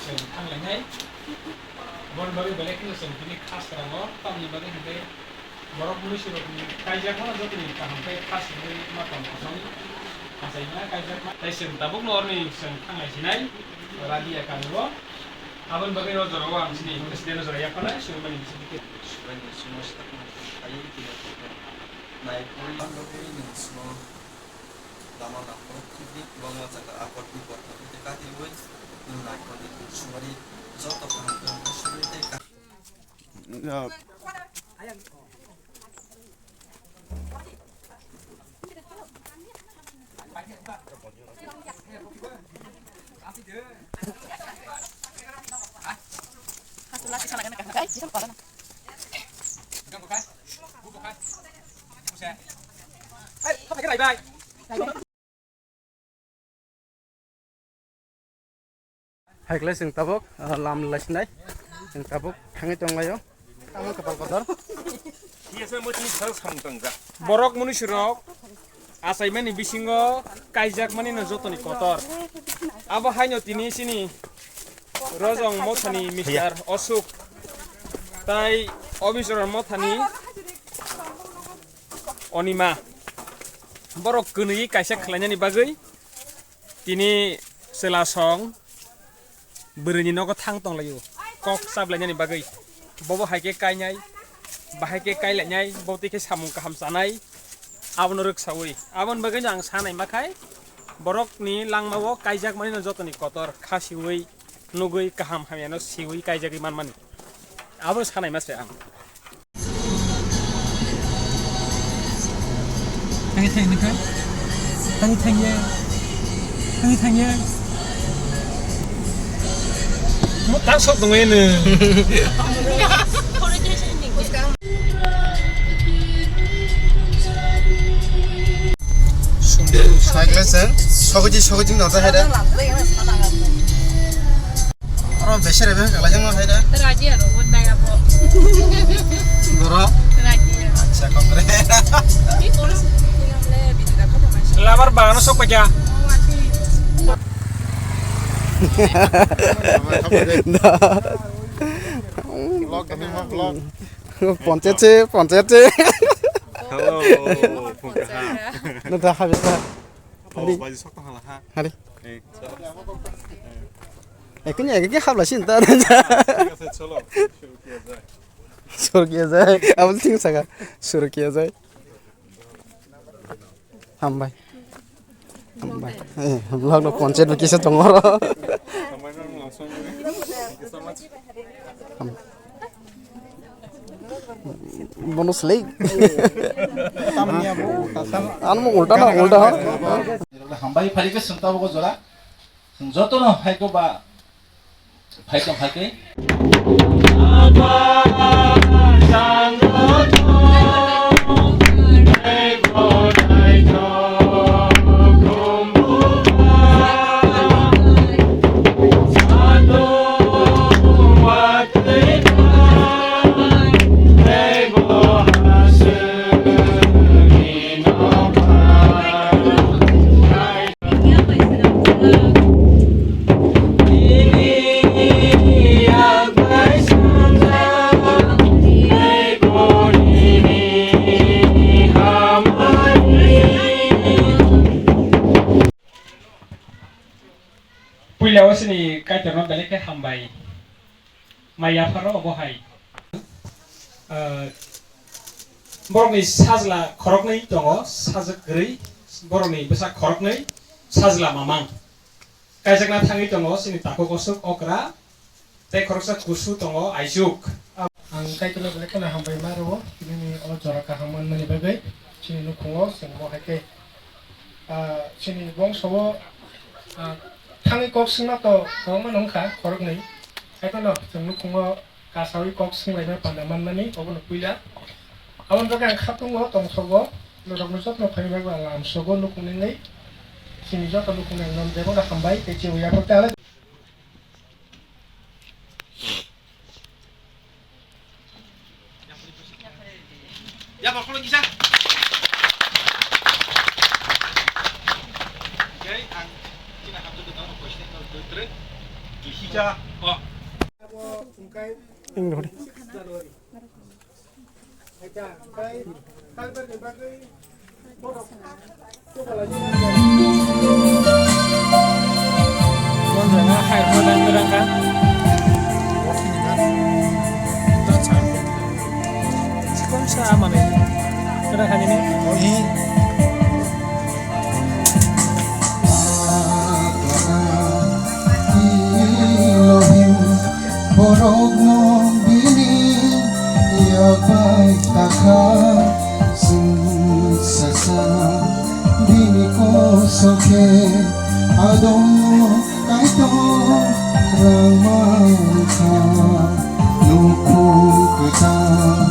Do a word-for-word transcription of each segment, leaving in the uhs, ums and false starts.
Thanglainai. Boni bagwi belai kheno chwng tini kha srango, tamni bagwi hwnkhe borok mwnwi sirokni kaijakmano jotoni kaham khe kha srwngwi ma tong thangwi achaima kaijakma. Tei chwng tabukno oroni chwng thanglai sinai Radia kamio. Aboni bagwi o jorao ang chini president o jora yapharnai, swrwngmani bisingtwi. Swrwngmani bisingtwi swrwngmani phaiwi tini nai phaiwi ang bagwi nwng swngo. Lama lama khibri kwbangma jaga akor bikor thangwi tei katiwi nwng naikolni sumari joto kaham kaham khe sugwi tei ka- Hai khlai chwng tabuk, ah, lam lai sinai. Chwng tabuk thangwi tong laio. Tamo kwpal kotor. Borok mwnwi sirok achaimani bisingo kaijakmani no jotoni kotor. Abo haino tini chini Rojong mothani mister Osuk tai Obiswar mothani Onima. Borok kwnwi kaisa khlainani bagwi tini chwla song bwrwini nogo thang tonglaio, kok chaplainani bagwi. Bobo hai khe kainai, bahai khe kailainai, bo twi khe samung kaham chanai, abono rwksaui. Aboni bagwino ang sanai ma khai, borokni langmao kaijakmani no jotoni kotor kha siui, nugui, kaham hamyano siui kaijagwi manmani. Abo sanai ma se ang. Thangwi thangwi thang. Thangwi thangwi. Thangwi thangwi. Mo tak sok dong ini. Cycle sen. Sogoji, sogoji nota hai da. Oro besere be kala jang hai da. Raji aro, wot dai abo. Goro. Raji. Acha, kongre. Labar bangano sok paja. Da. Vlog kami ma vlog. Ponchete, ponchete. Hello, Pungkaha. Nota habita. Oh, hari. Baji sok tong hala ha. Hari. Eh, chalo. Eh, kunya ke habla sin ta. Thik ase, chalo. Shuru kiya jai. Shuru kiya jai. Abo thik saka. Shuru kiya jai. Hambai. Hambai. Eh, vlog no ponchayat bo kisa tongo ro. Hambai no langsung. Thank you so much. Ham-, Bono selai. Tamni abo, kasam. Ano mo ulta na, ulta ha. Hambai phari khe sung tabuk jora. Sung joto no hai ko ba. Phai tong phai khe. Puila o chini Kaitorno belai khe hambai. Mai yapharo obo hai. Ah, borokni sajla khoroknwi tongo, sajwk kwrwi, borokni bwsa khoroknwi, sajla mamang. Kaijakna thangwi tongo chini takhuk oswk okra, tei khoroksa kusu tongo aichuk. Ang Kaitorno belai kheno hambai ma rwo, tinini o jora kaham manmani bagwi chini nukhungo chwng bo hai khe, ah, chini bongso o, ah, thangwi kok swngma to kwbangma no wngkha khoroknwi, hai phano chwng nukhungo kasawi kok swnglaina panda manmani obono puila. Aboni bagwi ang khatungo tongthogo, norokno jotono phaini bagwi ang lamsogo nukhungni wngwi. Chini joto nukhungni ang nono bebakno hambai tei chini yapharkhe ale. Yapharkholo kisa. Oke, ang chini hamjak tongno question no twrwi. Sisa, oh. Borokno bini yak bai takha, chwng sasa bini kosok khe adong Kaitor rang mankha. Nukhung kwthang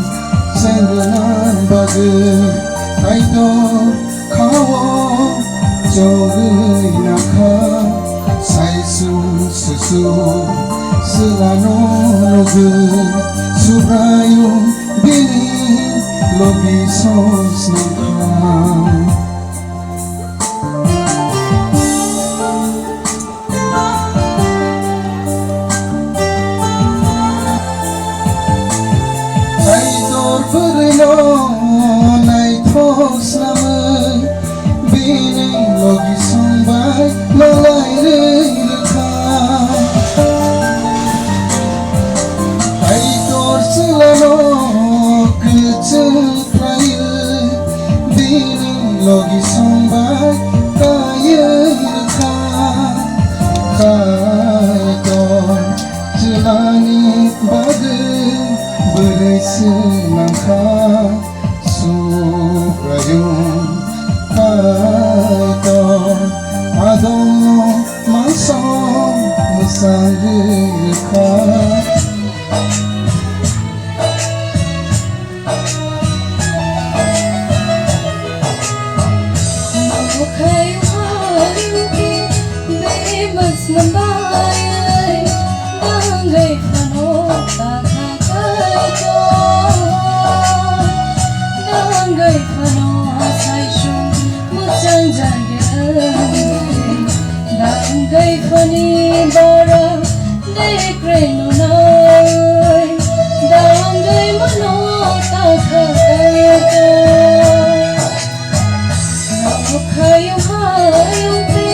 chengna bagwi Kaitor khao chogwi nakha, saisung susung swlano nugwi, Subraiyung bini logi song snamkha. Kaitor bwrwino naithok snamwi, bini logi song bai malai rwi rwkha. Kaitor chwlano kwchwng khlaiwi, bini logi song bai kaiwi rwkha. Kaitor chwlani bagwi bwrwi se nangkha. Subraiyung Kaitor adong mansong mwsang rwkha. Dangaiphani bara dekre nunai, dangwi mano takha kaito. Nokhayo hayung te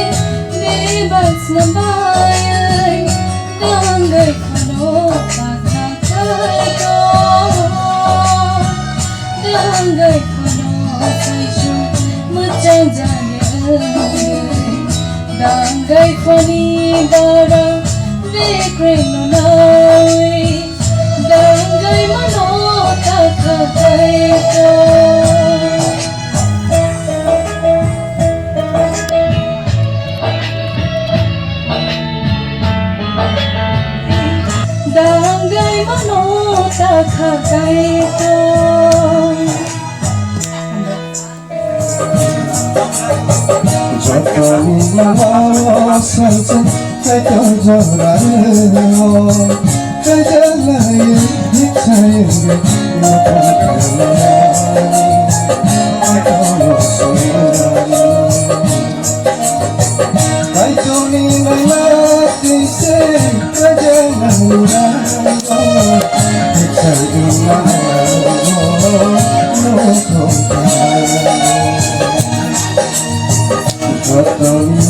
bebak snambai, dangwi phano takha kaito. Dangwi phano saichung mwchang jagwi, dangwi phani bara bekre nunai, dangwi mano takha kaito. Dangwi mano takha kaito. Jotoni mano salsa kaito jorani o. Kaito lai diksayo. Kaitorni nangma twi se kajana mura. Kaitorni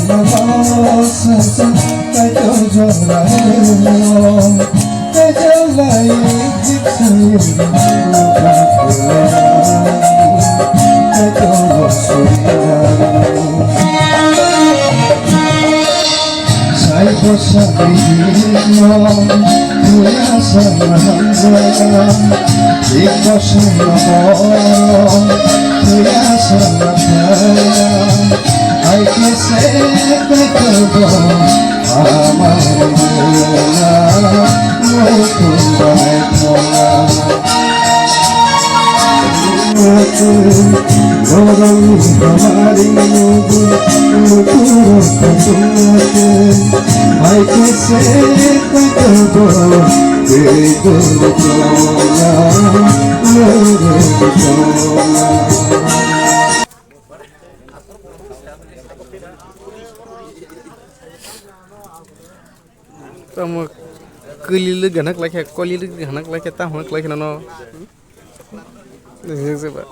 nangma twi se kajana mura. Kaitor jora. Tamo kwlili gana klaikha, kwlili gana klaikha, tamo klaikha nono. Nijak jeba.